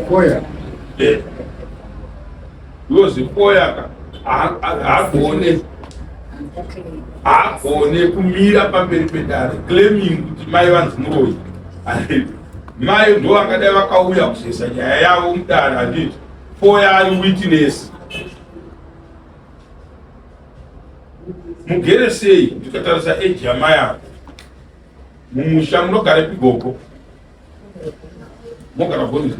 Foya. Yozifoya ka haagone haagone kumira pamberi pedare claiming kuti mai vanzi muroyi. Mai ndo vangadai vakauya kuzoisa nyaya yavo mudare handiti foya ari witness. Mugere sei ndikatarisa age yamai avo mumusha munogara pigogo mogara bonizo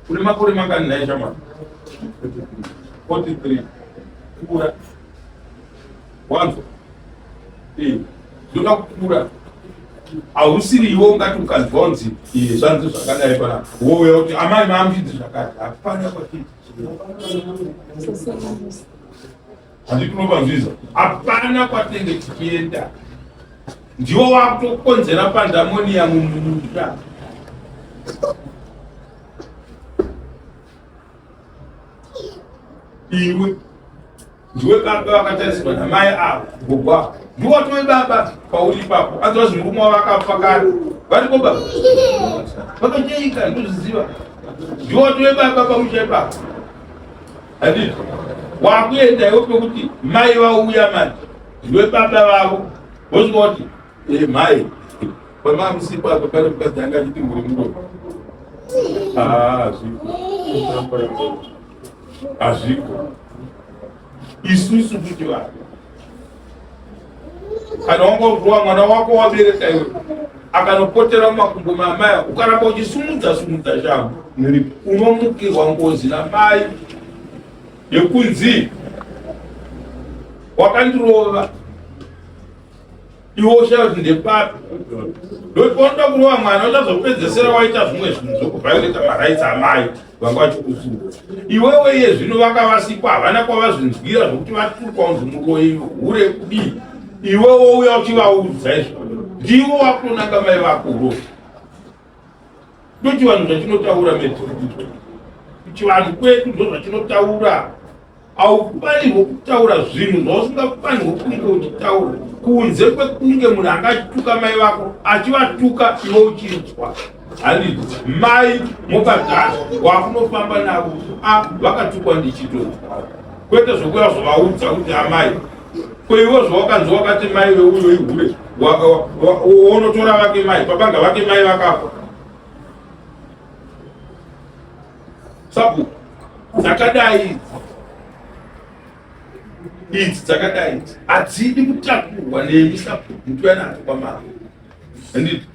une makore mangani nhai shamwari 43 kura wanzwa eh, ndoda kukura hausiri iwe ungati ukanzwa unzi eh, zvanzi zvakadai pana wouya kuti amai mamuchidzi zvakati hapana kwatiti handiti unopanzwiza hapana kwatinenge tichienda ndiwo wakutokonzera pandamoniya mumusha iwe ndiwe baba vakatarisirwa namai avo gogo avo ndiwe watove baba pauri ipapo otherwise murume wavo akafa kare variko baba vakacheika ndozviziva ndiwe watove baba pamusha ipapo handiti wakuenda iwe pekuti mai vauya manje ndiwe baba vavo vosvika kuti e mai pamamusipo apa pane mukadzi anga achiti muri muro hazviko hazviko isusu kuti vanhu kana wanga urwa mwana wako wabereka iwe akanopotera mumakumbo maamai ukaramba uchisumudza sumudza shangu unomukirwa ngozi namai yekunzi wakandirova iwe ushaya kuti ndepapi ndokuti paunoda kurova mwana uchazopedzesera waita zvimwe zvinhu zvokuvhayoreta marights amai vanga vachikusuwa iwewe iye zvino vakavasikwa havana kwavazvinzwira zvokuti vatukwa unzi muroyi hure kudii iwe wouya uchivaudza izvo ndiwo wakutonanga mai vako uroyi ndochivanhu zvachinotaura metukuto chivanhu kwedu ndozvachinotaura Haufanirwe kutaura zvinhu zvausingafanirwe kunge uchitaura kunze kwekunge munhu anga achituka mai vako achivatuka iwe uchinzwa. Handiti mai mobhadhara wakunofamba navo a vakatukwa ndichitonzwa kwete zvokuya zvovaudza kuti amai ko iwe zvawakanzi wakati mai veuyo ihure wonotora vake mai babanga vake mai vakafa Sabhuku dzakadai idzi idzi dzakadai idzi hadzidi kutakurwa nemi sabhuku mutuya nadzo kwamambo handiti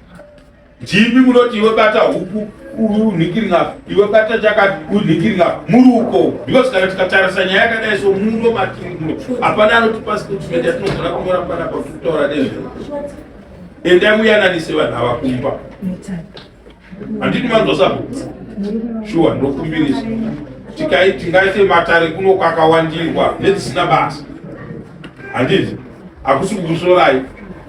ndimi munoti iwe bata huku unhingiringa iwe bata chakati unhingiringa muri uko because kana tikatarisa nyaya yakadai so muno matiri muno hapana anotipa statement yatinogona kunyora panapa kutaura nezve endai muyananise vanhu ava kumba Handiti manzwa sabhuku? Shuwa ndokumbirisa. Tikai tingaite matare kuno kwakawandirwa nedzisina basa. Handiti hakusi kukusorai.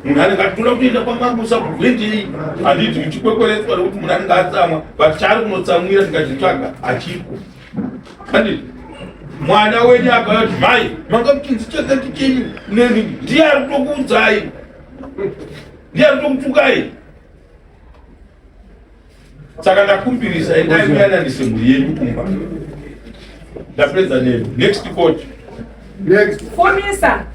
Munhu anenge ati toda kutoenda kwamambo sabhuku endei. Handiti muchikwekweretswa nekuti munhu anenge atsamwa but chaari kunotsamwira tikachitsvaga hachiko. Handiti mwana wenyu akauya kuti mai manga muchinzi chakati chenyu neni ndiye ari kutokuudzai ndiye ari kutokutukai saka ndakumbirisa endai muyananise mhuri yenyu kumba ndapedza nemi next coach next fomisa.